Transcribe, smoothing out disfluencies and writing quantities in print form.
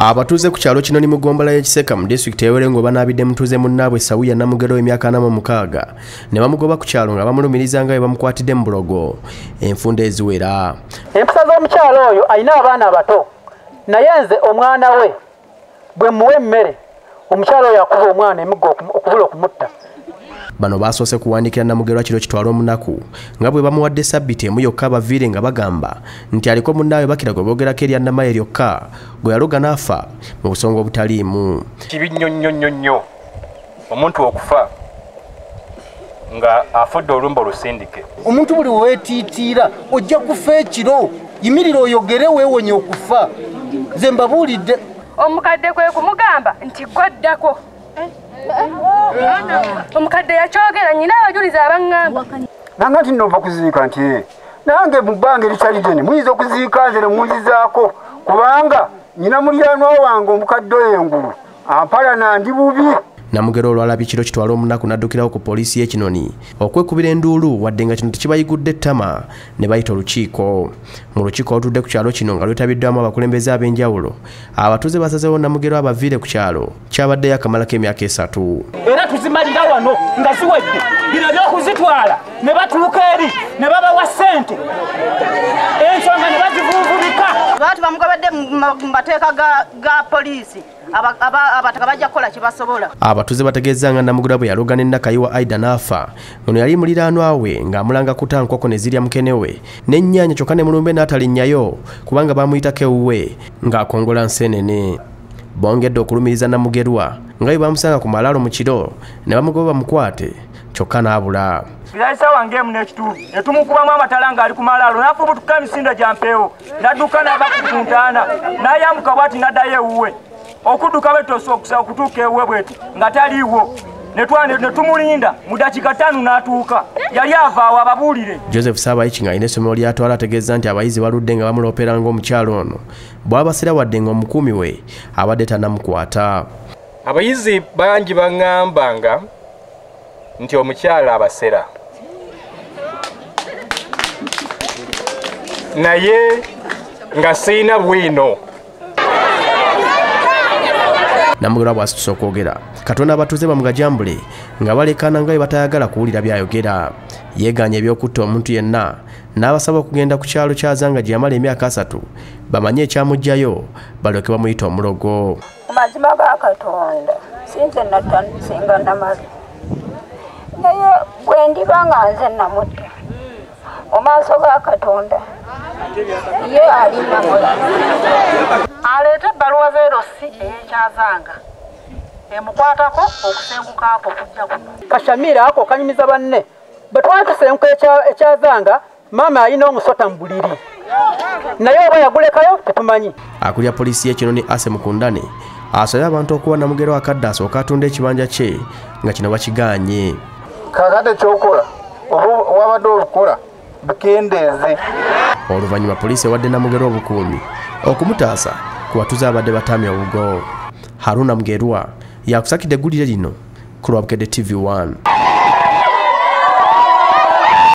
Abatuuze ku kyalo kino ni mu ggombolola y'e Kiseka mu disitulikiti y'e Lwengo banaabidde mutuuze munnaabwe Sawuya Namugero emyaka 46 ne bamugoba ku kyalo nga bamulumiriza nga bwe bamukwatidde mu bulogo enfunda eziwera. Empisa z'omukyalo oyo alina abaana abato, naye nze omwana we bwe mmuwa emmere omukyalo oyo akuba omwana emiggo okubula okumutta. Bano basoose kuwandiikira Namugerwa kiro kitwala omunaku nga bwe bamuwadde sabbiiti emu yokka baviire nga bagamba nti aliko munnaawe bakira gwe boogerako erya Namaye lyokka gwe yaloga n'afa mu busonga obutaliimu. Kibi nnyo nnyo nnyo nnyo omuntu okufa nga afudde olumbe olusindike. Omuntu buli weetiitiira ojja kufa ekiro, yimirira oyogere weewonye okufa. Nze mbabuulidde. Omukadde kwe kumugamba nti gwaddako. Omukadde yakyogera nnyina abajulizi abaŋŋamba. Nanga nti nova kuziika nti nange mu bbanga eritali ddene muyinza okuziika nze ne munzizaako kubanga nnyina muliraanwa wange omukadde oyo engulu ampalana ndi bubi. Namugero olwalabye kiro kitwala omunaku n'addukirawo ku poliisi y'e Kinoni okwekubira enduulu wadde nga kino tekibayigudde ettama ne bayita olukiiko. Mu lukiiko olutudde ku kyalo kino nga lwetabiddwamu abakulembeze ab'enjawulo, abatuuze basazeewo Namugero abaviire ku kyalo kyabaddeyo akamalako emyaka 3. Era tuzimalira wano nga ziwedde, bino eby'okuzitwala ne batuuka eri ne babawa ssente, ensonga ne bazivuuvubika. Abantu bamugobedde mu mateeka ga poliisi. Abataka bajja kukola kye basobola. Abatuuze bategeeza nga Namugera bwe yaloga ne Nakayiwa Aida n'afa. Ono yali muliraanwa we ng'amulanga kuta nkoko ne zirya mukene we n'ennyaanya kyokka ne mulumbe n'atalinnyayo kubanga baamuyitako ewuwe ng'akongola nseenene. Bongedde okulumiriza Namugerwa nga bwe bamusanga ku malaalo mu kiro ne bamugoba bamukwate kyokka n'abula. Yali wange n'ekitundu ne tumukubamu amatala ng'ali ku malaalo n'afubutuka emisinde gya mpeewo n'adduka n'ava ku ntaana n'ayambuka bw'ati n'addayo ewuwe. Okudduka bwe tusobola okutuuka ewuwe bwetu nga taliiwo ne tumulinda mu dakiika 5 n'atuuka yali avaawo ababuulire. Joseph Saabayiki ng'alina essomero ly'atwala ategeeza nti abayizi baludde nga bamuloopera ng'omukyalo ono bw'abasira wadde ng'omukuumi we abadde tannamukwata. Abayizi bangi baŋŋambanga nti omukyala abasera, naye nga sirina bwino. Namugera bw'asituse okwogera Katonda abatuuze bamugajambule nga balekaana nga bwe batayagala kuwulira by'ayogera. Yeegaanye eby'okutta omuntu yenna n'abasaba okugenda ku kyalo Kyazanga gye yamala emyaka 3 bamanye ekyamuggyayo balyoke bamuyite omulogo. Mu mazima ga Katonda sinze natansinga Namale, naye bwe ndiba nga nze namutta mu maaso ga Katonda ye ali Namale. Aleete ebbaluwa z'erosi ey'ekyazanga emukwatako okusengukaako okujja kuno. Kashamira ako kanyumiza banne bwe twali tusenguka ekyazanga maama alina omusota mu buliri naye oba yagulekayo tetumanyi. Akulira poliisi y'e Kinoni Ase Mukundane asabye abantu okuwa Namugero akadde asooke atunda ekibanja kye nga kino bakigaanye. Kaakati ekyokola oba wabadde olukola bikendeeze. Oluvannyuma poliisi ewadde Namugero obukuumi okumutaasa ku batuuze abadde batamya obugo. Haruna Mugerwa yakusakidde eggulire lino ku lwa Bukedde TV 1.